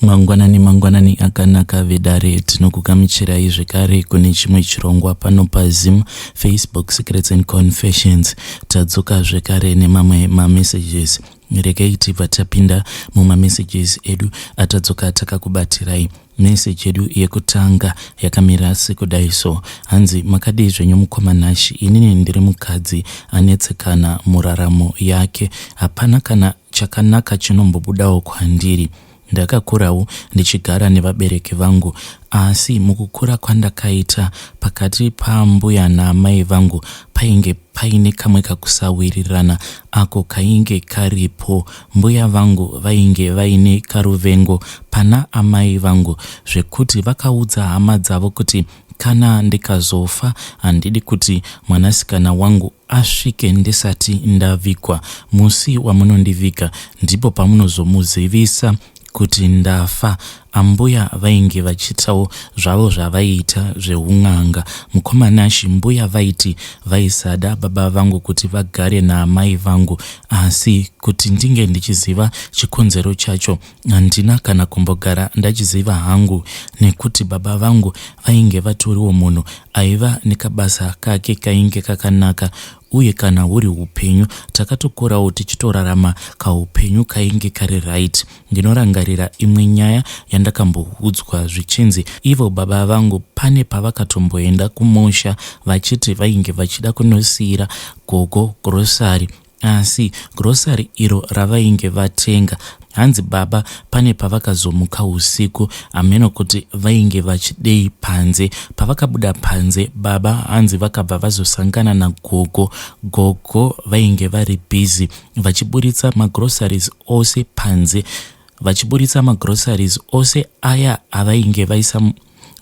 Mangwanani mangwanani akanaka vedare, tinokugamuchirai zvekare kune chimwe chirongwa pano paZim Facebook Secrets and Confessions. Tadzoka zvekare nemamwe mamessages. Regai tibva tapinda mumamessages edu atadzoka takakubatirai. Message yedu yekutanga yakamira sekudai so. Hanzi makadii zvenyu mukoma Nash, inini ndiri mukadzi anetsekana muraramo yake. Hapana kana chakanaka chinombobudawo kwandiri. Ndakakurawo ndichigara nevabereki vangu asi mukukura kwandakaita pakati paambuya naamai vangu painge paine kamwe kakusawirirana ako kainge karipo. Mbuya vangu vainge vaine karuvengo pana amai vangu zvekuti vakaudza hama dzavo kuti kana ndikazofa handidi kuti mwanasikana wangu asvike ndisati ndavigwa. Musi wamunondiviga ndipo pamunozomuzivisa kuti ndafa. Ambuya vainge vachiitawo zvavo zvavaiita zveun'anga. Mukoma Nashy, mbuya vaiti vaisada baba vangu kuti vagare naamai vangu asi kuti ndinge ndichiziva chikonzero chacho handina kana kumbogara ndachiziva hangu nekuti baba vangu vainge vatoriwo munhu aiva nekabasa kake kainge kakanaka uye kana huri upenyu takatokorawo tichitorarama kaupenyu kainge kari right. Ndinorangarira imwe nyaya yandakamboudzwa zvichinzi ivo baba vangu pane pavakatomboenda kumusha vachiti vainge vachida kunosiira gogo grocery asi grocery iro ravainge vatenga hanzi baba pane pavakazomuka usiku hameno kuti vainge vachidei panze. Pavakabuda panze baba hanzi vakabva vazosangana nagogo. Gogo vainge vari busy vachiburitsa magroceries ose panze vachiburitsa magroceries ose aya avainge vaisa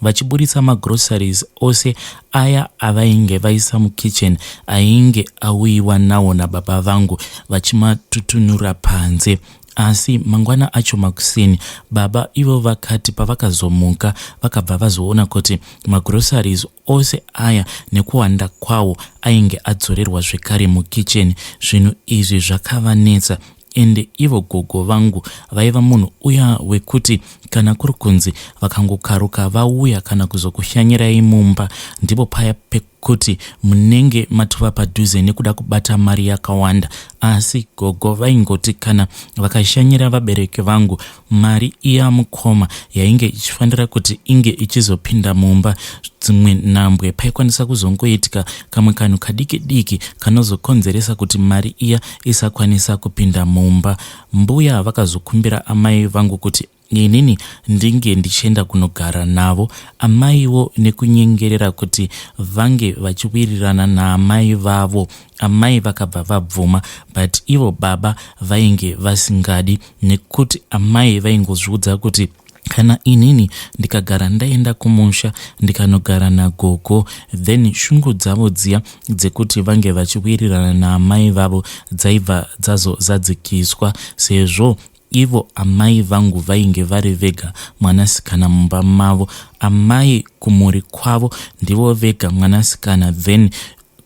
vachiburitsa magroceries ose aya avainge vaisa mukitchen ainge auyiwa nawo nababa vangu vachimatutunura panze. Asi mangwana acho makuseni baba ivo vakati pavakazomuka vakabva vazoona kuti magroceries ose aya nekuwanda kwawo ainge adzorerwa zvekare mukitchen. Zvinhu izvi zvakavanetsa ende ivo gogo vangu vaiva munhu uya wekuti kana kuri kunzi vakangokaruka vauya kana kuzokushanyirai mumba ndipo paya pekuti munenge matova padhuze nekuda kubata mari yakawanda. Asi gogo vaingoti kana vakashanyira vabereki vangu mari iya mukoma yainge ichifanira kuti inge ichizopinda mumba dzimwe nhambwe paikwanisa kuzongoitika kamwe kanhu kadiki diki kanozokonzeresa kuti mari iya isakwanisa kupinda mumba. Mbuya vakazokumbira amai vangu kuti inini ndinge ndichienda kunogara navo. Amaiwo nekunyengerera kuti vange vachiwirirana naamai vavo, amai vakabva vabvuma but ivo baba vainge vasingadi nekuti amai vaingozviudza kuti kana inini ndikagara ndaenda kumusha ndikanogara nagogo then shungu dzavo dziya dzekuti vange vachiwirirana naamai vavo dzaibva dzazozadzikiswa sezvo ivo amai vangu vainge vari vega mwanasikana mumba mavo. Amai kumhuri kwavo ndivo vega mwanasikana then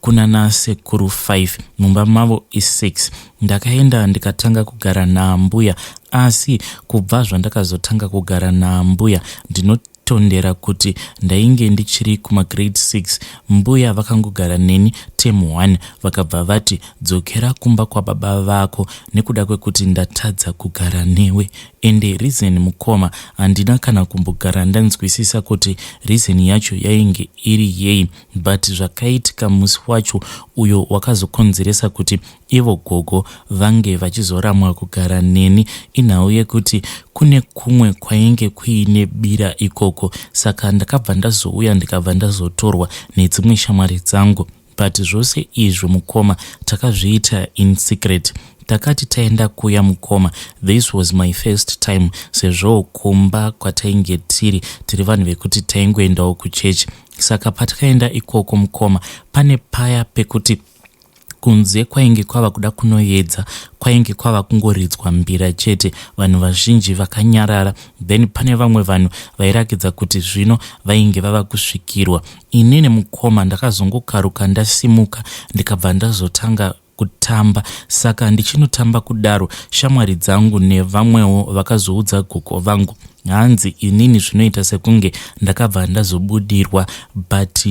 kunana sekuru 5 mumba mavo i6. Ndakaenda ndikatanga kugara naambuya asi kubva zvandakazotanga kugara naambuya ndinotondera kuti ndainge ndichiri kumagrade 6. Mbuya vakangogara neni term 1 vakabva vati dzokera kumba kwababa vako nekuda kwekuti ndatadza kugara newe. Ende reason mukoma handina kana kumbogara ndanzwisisa kuti reason yacho yainge iri yei but zvakaitika musi wacho uyo wakazokonzeresa kuti ivo gogo vange vachizoramwa kugara neni inhau yekuti kune kumwe kwainge kuine bira ikoko saka ndakabva ndazouya ndikabva ndazotorwa nedzimwe shamwari dzangu but zvose izvo mukoma takazviita in secret. Takati taenda kuya mukoma this was my first time sezvo kumba kwatainge tiri tiri vanhu vekuti taingoendawo kuchechi saka patakaenda ikoko mukoma pane paya pekuti kunze kwainge kwava kuda kunoyedza kwainge kwava kungoridzwa mbira chete vanhu vazhinji vakanyarara then pane vamwe vanhu vairakidza kuti zvino vainge vava kusvikirwa inini mukoma ndakazongokaruka ndasimuka ndikabva ndazotanga kutamba saka ndichinotamba kudaro shamwari dzangu nevamwewo vakazoudza gogo vangu. Hanzi inini zvinoita sekunge ndakabva ndazobudirwa but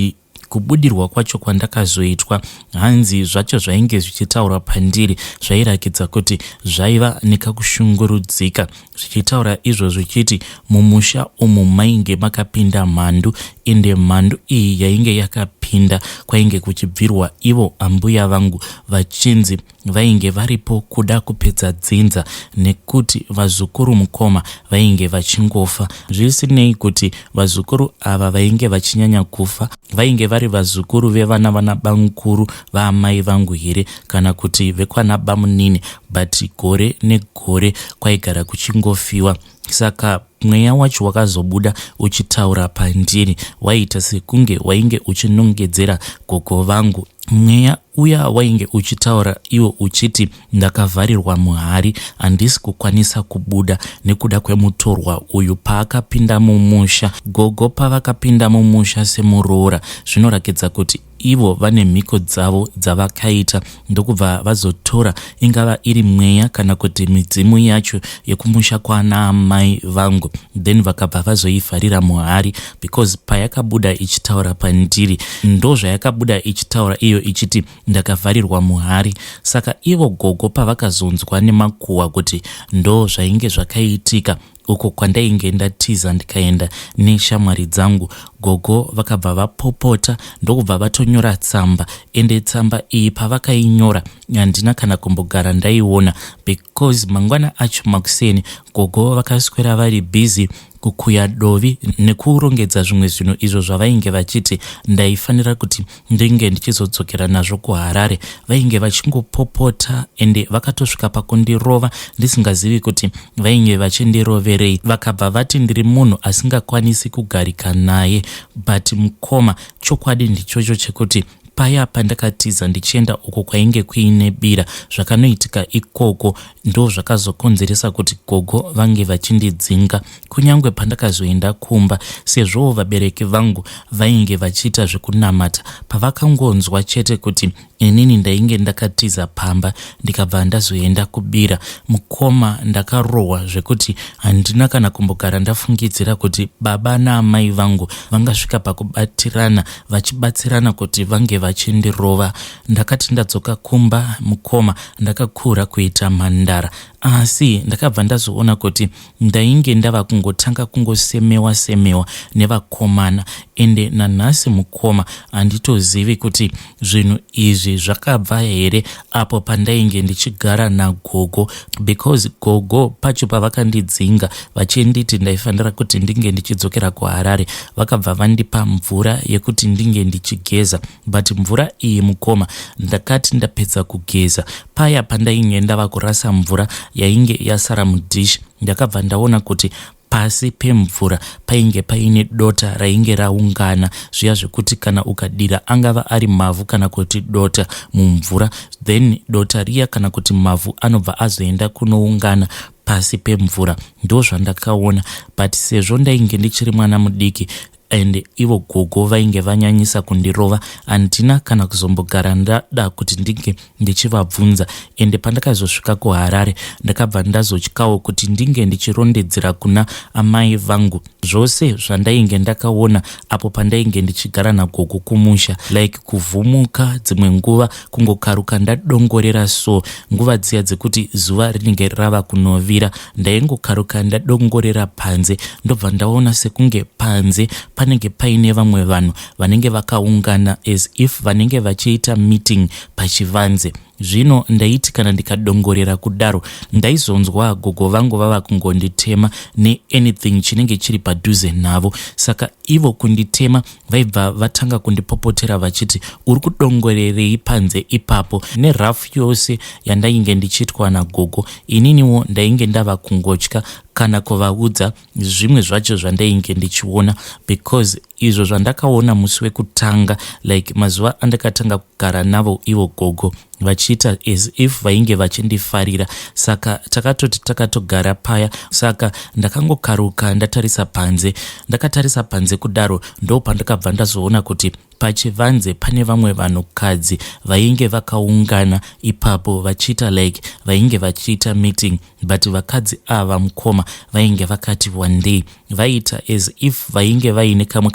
kubudirwa kwacho kwandakazoitwa hanzi zvacho zvainge zvichitaura pandiri zvairakidza kuti zvaiva nekakushungurudzika zvichitaura izvo zvichiti mumusha umu mainge makapinda mhandu ende mhandu iyi yainge yakapinda kwainge kuchibvirwa ivo ambuya vangu vachinzi vainge varipo kuda kupedza dzinza nekuti vazukuru mukoma vainge vachingofa zvisinei kuti vazukuru ava vainge vachinyanya kufa vainge vari vazukuru vevana vana bamukuru vaamai vangu here kana kuti vekwana bamunini but gore negore kwaigara kuchingofiwa saka mweya wacho wakazobuda uchitaura pandiri waiita sekunge wainge uchinongedzera gogo vangu mweya uya wainge uchitaura iwo uchiti ndakavharirwa muhari handisi kukwanisa kubuda nekuda kwemutorwa uyu paakapinda mumusha gogo pavakapinda mumusha semuroora zvinorakidza kuti ivo vane mhiko dzavo dzavakaita ndokubva vazotora ingava iri mweya kana kuti midzimu yacho yekumusha kwana amai vangu then vakabva vazoivharira muhari because payakabuda ichitaura pandiri ndozvayakabuda ichitaura iyo ichiti ndakavharirwa muhari saka ivo gogo pavakazonzwa nemakuhwa kuti ndo zvainge zvakaitika uko kwandainge ndatiza ndikaenda neshamwari dzangu gogo vakabva vapopota ndokubva vatonyora tsamba ende tsamba iyi pavakainyora handina kana kumbogara ndaiona because mangwana acho makuseni gogo vakaswera vari busy kukuya dovi nekurongedza zvimwe zvinhu izvo zvavainge vachiti ndaifanira kuti ndinge ndichizodzokera nazvo kuHarare. Vainge vachingopopota ende vakatosvika pakundirova ndisingazivi kuti vainge vachindiroverei. Vakabva vati ndiri munhu asingakwanisi kugarika naye but mukoma chokwadi ndichocho chekuti paya pandakatiza ndichienda uko kwainge kuine bira zvakanoitika ikoko ndozvakazokonzeresa kuti gogo vange vachindidzinga Kunyange pandakazoenda kumba sezvowo vabereki vangu vainge vachiita zvekunamata pavakangonzwa chete kuti inini ndainge ndakatiza pamba ndikabva ndazoenda kubira mukoma ndakarohwa zvekuti handina kana kumbogara ndafungidzira kuti baba naamai vangu vangasvika pakubatirana vachibatsirana kuti vange vachindirova. Ndakati ndadzoka kumba mukoma ndakakura kuita mhandara asi ndakabva ndazoona kuti Ndainge ndava kungotanga kungosemewa semewa nevakomana ende nanhasi mukoma handitozivi kuti zvinhu izvi zvakabva here apo pandainge ndichigara nagogo because gogo pacho pavakandidzinga vachinditi ndaifanira kuti ndinge ndichidzokera kuHarare vakabva vandipa mvura yekuti ndinge ndichigeza but mvura iyi mukoma ndakati ndapedza kugeza paya pandainge ndava kurasa mvura yainge yasara mudhishi ndakabva ndaona kuti pasi pemvura painge paine dota rainge raungana zviya zvekuti kana ukadira angava ari mavhu kana kuti dota mumvura then dota riya kana kuti mavhu anobva azoenda kunoungana pasi pemvura ndozvandakaona but sezvo ndainge ndichiri mwana mudiki and ivo gogo vainge vanyanyisa kundirova handina kana kuzombogara ndada kuti ndinge ndichivabvunza ende pandakazosvika kuHarare ndakabva ndazotyawo kuti ndinge ndichirondedzera kuna amai vangu zvose zvandainge ndakaona apo pandainge ndichigara nagogo kumusha like kuvhumuka dzimwe nguva kungokaruka ndadongorera so nguva dziya dzekuti zuva rinenge rava kunovira ndaingokaruka ndadongorera panze ndobva ndaona sekunge panze panenge paine vamwe vanhu vanenge vakaungana as if vanenge vachiita meeting pachivanze zvino ndaiti kana ndikadongorera kudaro ndaizonzwa gogo vangu vava kungonditema neanything chinenge chiri padhuze navo saka ivo kunditema vaibva vatanga kundipopotera vachiti uri kudongorerei panze ipapo nerafu yose yandainge ndichiitwa nagogo ininiwo ndainge ndava kungotya kana kuvaudza zvimwe zvacho zvandainge ndichiona because izvo zvandakaona musi wekutanga like mazuva andakatanga kugara navo ivo gogo Vachiita as if vainge vachindifarira. Saka takatoti takatogara paya, saka ndakangokaruka ndatarisa panze. Ndakatarisa panze kudaro, ndopandakabva ndazoona kuti pachivanze pane vamwe vanhukadzi vainge vakaungana ipapo, vachiita like vainge vachiita meeting. But vakadzi ava, mukoma, vainge vakati wandei. Vaiita as if vainge vaine kamwe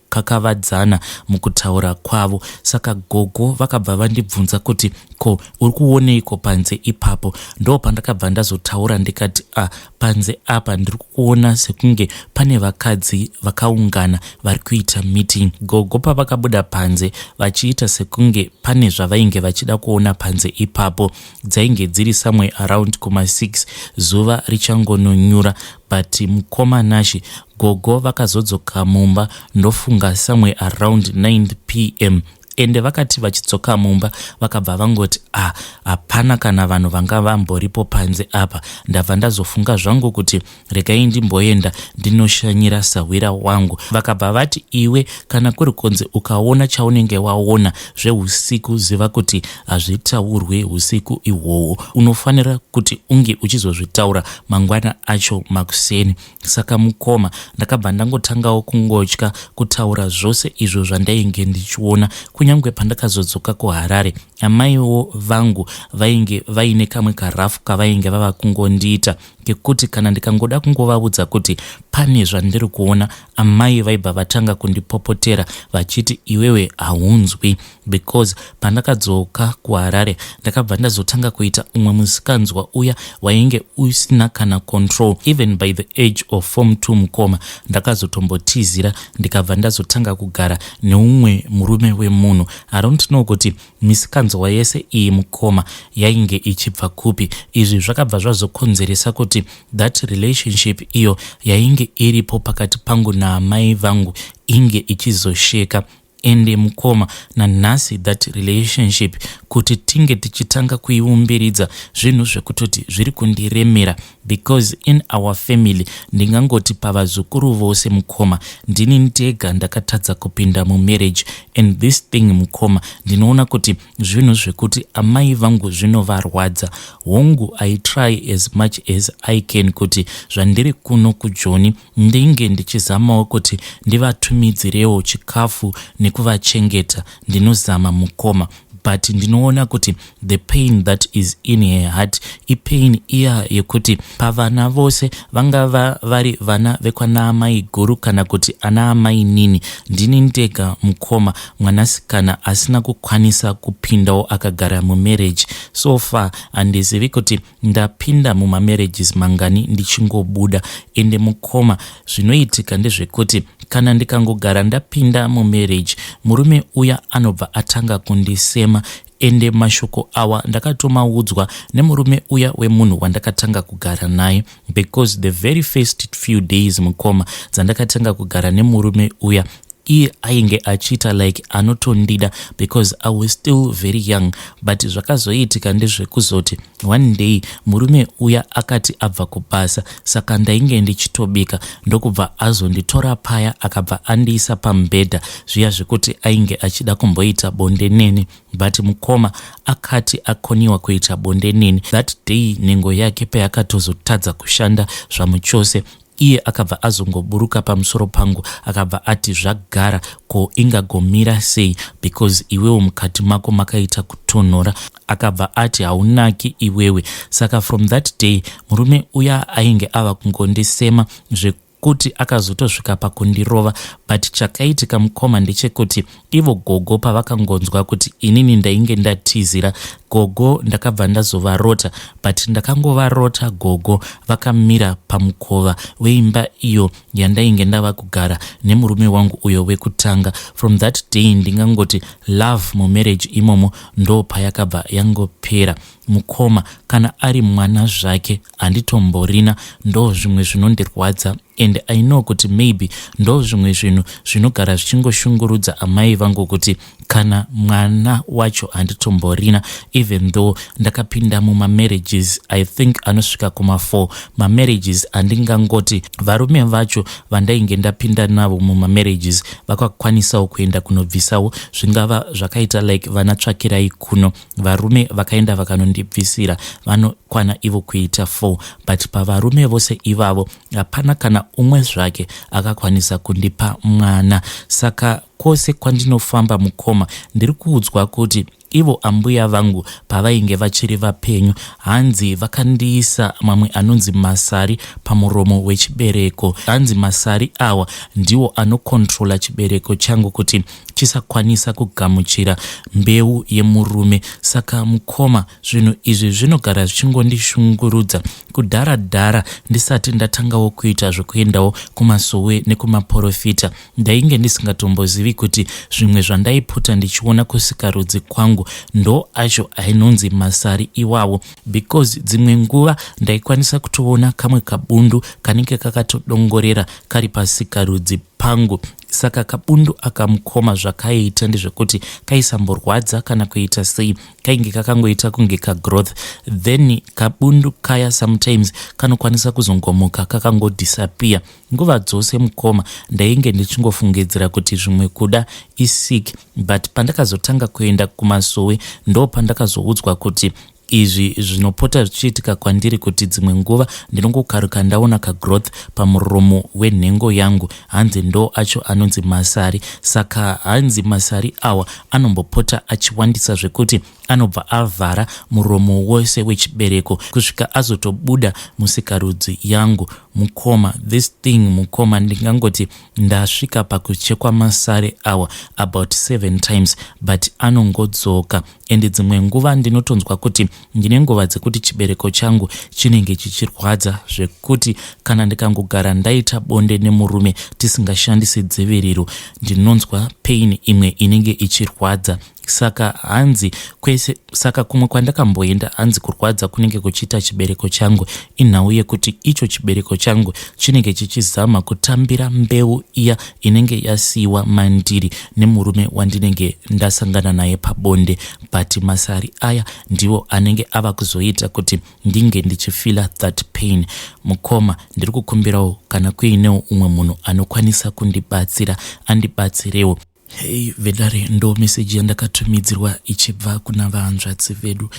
kakavadzana mukutaura kwavo. Saka gogo vakabva vandibvunza kuti, "Ko, uri kuoneiko panze ipapo?" Ndo pandakabva ndazotaura ndikati, "A, panze apa ndiri kuona sekunge pane vakadzi vakaungana vari kuita meeting." Gogo pavakabuda panze vachiita sekunge pane zvavainge vachida kuona panze ipapo, dzainge dziri somewhere around kuma6, zuva richangononyura. But mukoma Nashi, gogo vakazodzoka mumba ndofunga somewhere around 9 p.m. Ende vakati vachidzoka mumba, vakabva vangoti, "Ah, hapana kana vanhu vanga vamboripo panze apa. Ndabva ndazofunga zvangu kuti regai ndimboenda ndinoshanyira sahwira wangu." Vakabva vati, "Iwe, kana kuri kunzi ukaona chaunenge waona zveusiku, ziva kuti hazvitaurwe usiku ihwohwo. Unofanira kuti unge uchizozvitaura mangwana acho makuseni." Saka mukoma, ndakabva ndangotangawo kungotya kutaura zvose izvo zvandainge ndichiona. Kunyange pandakazodzoka kuHarare, amaiwo vangu vainge vaine kamwe karafu kavainge vava kungondiita, kekuti kana ndikangoda kungovaudza kuti pane zvandiri kuona, amai vaibva vatanga kundipopotera vachiti, "Iwewe haunzwi." Because pandakadzoka kuHarare, ndakabva ndazotanga kuita umwe musikanzwa uya wainge usina kana control. Even by the age of form 2, mukoma, ndakazotombotizira, ndikabva ndazotanga kugara neumwe murume wemunhu. I don't know kuti misikanzwa yese iyi, mukoma, yainge ichibva kupi. Izvi zvakabva zvazokonzeresa kuti that relationship iyo yainge iripo pakati pangu naamai vangu inge ichizosheka. Ende mukoma, nanhasi that relationship, kuti tinge tichitanga kuiumbiridza, zvinhu zvekutoti zviri kundiremera, because in our family, ndingangoti pavazukuru vose, mukoma, ndini ndega ndakatadza kupinda mumarriage. And this thing, mukoma, ndinoona kuti zvinhu zvekuti amai vangu zvinovarwadza. Hongu, I try as much as I can kuti zvandiri kuno kuJoni ndinge ndichizamawo kuti ndivatumidzirewo chikafu nekuvachengeta. Ndinozama, mukoma, but ndinoona kuti the pain that is in her heart ipain iya yekuti pavana vose, vangava vari vana vekwanaamai guru kana kuti ana amai nini, ndini ndega, mukoma, mwanasikana asina kukwanisa kupindawo akagara mumarriage. So far handizivi kuti ndapinda mumamarriages mangani ndichingobuda. Ende mukoma, zvinoitika ndezvekuti kana ndikangogara ndapinda mumarriage, murume uya anobva atanga kundisema. Ende mashoko awa ndakatomaudzwa nemurume uya wemunhu wandakatanga kugara naye, because the very first few days, mukoma, dzandakatanga kugara nemurume uya, iye ainge achiita like anotondida because I was still very young. But zvakazoitika ndezvekuzoti one day murume uya akati abva kubasa, saka ndainge ndichitobika, ndokubva azonditora paya, akabva andiisa pamubhedha, zviya zvekuti ainge achida kumboita bonde neni. But mukoma, akati akoniwa kuita bonde neni that day, nhengo yake payakatozotadza kushanda zvamuchose, iye akabva azongoburuka pamusoro pangu, akabva ati, "Zvagara, ko ingagomira sei? Because iwewo mukati mako makaita kutonhora." Akabva ati, "Haunaki iwewe." Saka from that day murume uya ainge ava kungondisema, zvekuti akazotosvika pakundirova. But chakaitika, mukoma, ndechekuti ivo gogo pavakangonzwa kuti inini ndainge ndatizira, gogo ndakabva ndazovarota. But ndakangovarota gogo vakamira pamukova weimba iyo yandainge ndava kugara nemurume wangu uyo wekutanga. From that day, ndingangoti love mumarriage imomo ndo payakabva yangopera. Mukoma, kana ari mwana zvake handitomborina, ndo zvimwe zvinondirwadza and I know kuti maybe ndo zvimwe zvinhu zvinogara zvichingoshungurudza amai vangu kuti kana mwana wacho handitomborina, even though ndakapinda mumamarriages, I think anosvika kuma4 mamarriages. Handingangoti varume vacho vandainge ndapinda navo mumamarriages vakakwanisawo kuenda kunobvisawo, zvingava zvakaita like vanatsvakirai kuno, varume vakaenda vakanondibvisira vanokwana ivo kuita 4, but pavarume vose ivavo hapana kana umwe zvake akakwanisa kundipa mwana. Saka kwose kwandinofamba, mukoma, ndiri kuudzwa kuti ivo ambuya vangu pavainge vachiri vapenyu, hanzi vakandiisa mamwe anonzi masari pamuromo wechibereko. Hanzi masari awa ndiwo anokontrola chibereko changu kuti chisakwanisa kugamuchira mbeu yemurume. Saka mukoma, zvinhu izvi zvinogara zvichingondishungurudza. Kudhara dhara, ndisati ndatangawo kuita zvokuendawo kumasowe nekumaprofita, ndainge ndisingatombozivi kuti zvimwe zvandaipota ndichiona kusikarudzi kwangu ndo acho ainonzi masari iwawo, because dzimwe nguva ndaikwanisa kutoona kamwe kabundu kanenge kakatodongorera kari pasikarudzi pangu. Saka kabundu akamukoma, zvakaiita ndezvekuti kaisamborwadza kana kuita sei, kainge kakangoita kunge kagrowth. Then kabundu kaya sometimes kanokwanisa kuzongomuka kakangodisappear. Nguva dzose, mukoma, ndainge ndichingofungidzira kuti zvimwe kuda isick, but pandakazotanga kuenda kumasowe ndo pandakazoudzwa kuti izvi zvinopota zvichiitika kwandiri, kuti dzimwe nguva ndinongokaruka ndaona kagrowth pamuromo wenhengo yangu, hanzi ndo acho anonzi masari. Saka hanzi masari awa anombopota achiwandisa zvekuti anobva avhara muromo wose wechibereko kusvika azotobuda musikarudzi yangu. Mukoma, this thing, mukoma, ndingangoti ndasvika pakuchekwa masari awa about seven times, but anongodzoka. And dzimwe nguva ndinotonzwa kuti ndine nguva dzekuti chibereko changu chinenge chichirwadza zvekuti kana ndikangogara ndaita bonde nemurume tisingashandisi dziviriro, ndinonzwa pain imwe inenge ichirwadza. Saka hanzi kwese, saka kumwe kwandakamboenda, hanzi kurwadza kunenge kuchiita chibereko changu inhau yekuti icho chibereko changu chinenge chichizama kutambira mbeu iya inenge yasiyiwa mandiri nemurume wandinenge ndasangana naye pabonde, but masari aya ndiwo anenge ava kuzoita kuti ndinge ndichifeela that pain. Mukoma, ndiri kukumbirawo kana kuinewo umwe munhu anokwanisa kundibatsira, andibatsirewo. Hei vedare, ndo meseji yandakatumidzirwa ichibva kuna vahanzvadzi vedu.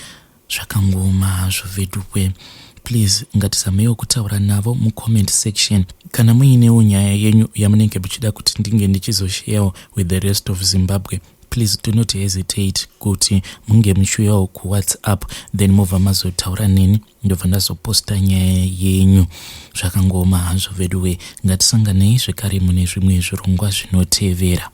Zvakangooma hazvo veduwe. Please, ngatizameiwo kutaura navo mucomment section. Kana muinewo nyaya yenyu yamunenge muchida kuti ndinge ndichizosharewo with the rest of Zimbabwe, please do not hesitate kuti munge muchiuyawo kuWhatsApp, then mobva mazotaura neni, ndobva ndazoposta nyaya yenyu. Zvakangooma hazvo veduwe. Ngatisanganei zvekare mune zvimwe zvirongwa zvinotevera.